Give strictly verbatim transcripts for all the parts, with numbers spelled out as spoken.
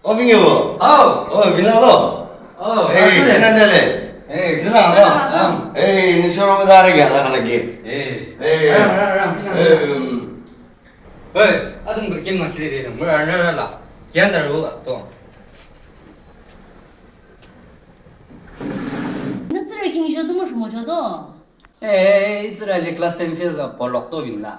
O, binyo. O. O, binla lo. O, eh, binla dale. Eh, binla lo. Am. Eh, ni soro da re ya la la ge. Eh. Eh. Ram, ram, ram, binla. Eh, um. Hey, atum ko kim na kili de, mo ra ra ra la. Kyan da ro to. Nü tsüri king sho tu mo sho mo sho to. Eh, i tsüri le class ten fail za polok to binla.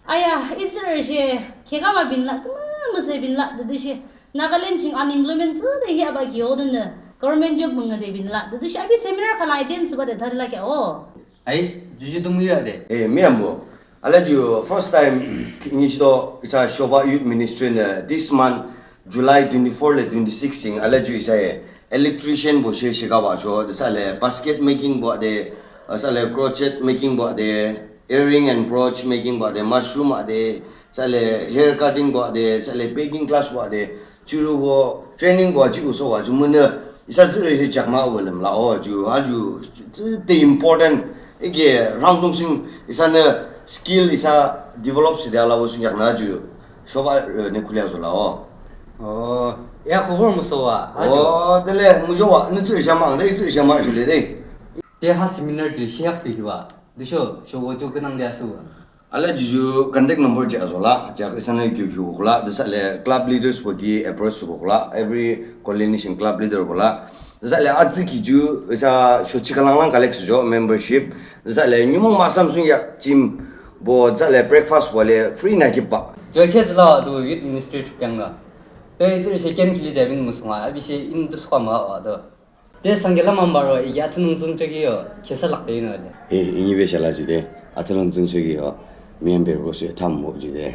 Aya, i tsüri she, kekaba binla, kama mese binla, dedi she. Nagaland ching unemployment tsü de ya ba ki o de ne. Government job mung de binla, dedi she abi seminar kala iden tsü ba de thadi la kya o. Ai, juju tu mu ya de. Eh, mi ambo. Ala ju first time ngi shido isa Shoba Youth Ministry ne this month July twenty-four le twenty-six sing ala ju isa ye electrician bo she shekaba cho, desa le basket making bo de, sa le crochet making bo de, earring and brooch making bo de, mushroom a de, sa le hair cutting bo de, sa le baking class bo de, churu bo training bo ji uso wa ju mune, isa ju re jak ma wo lem la o ju, a ju, ju de important, ige rang dong sing, isa ne skill isa develop si de ala wo sing yak na ju. Shoba, eh, ne kulia zo la o. O, ya khobor muso wa, ha ju. O, dele, mujo wa, ne tsü sha ma, de tsü sha ma ju le de. De ha seminar ju shi yak pi wa. De sho, sho wo ju kenang de asu wa. Ala ju ju contact number ja zo la, ja isa ne gyu gyu la, de sa le club leaders bo gi approach bo la, every coordination club leader bo la. Zale atsü ki ju, isa shochi kalang lang collect jo membership. Zale nyumong masam sung yak chim bo zale breakfast bo le free na kipa. Jo khe zala do youth ministry trip yang ga. Te zir she kem kili de bin musung a, abi she in dus kwa ma wa do. Te sangke la mambaro i ya thunung zung choki yo, kesa lak de ino de. Eh, ini be shala ju de, athunung zung choki yo. Member bo se tham mo ju de.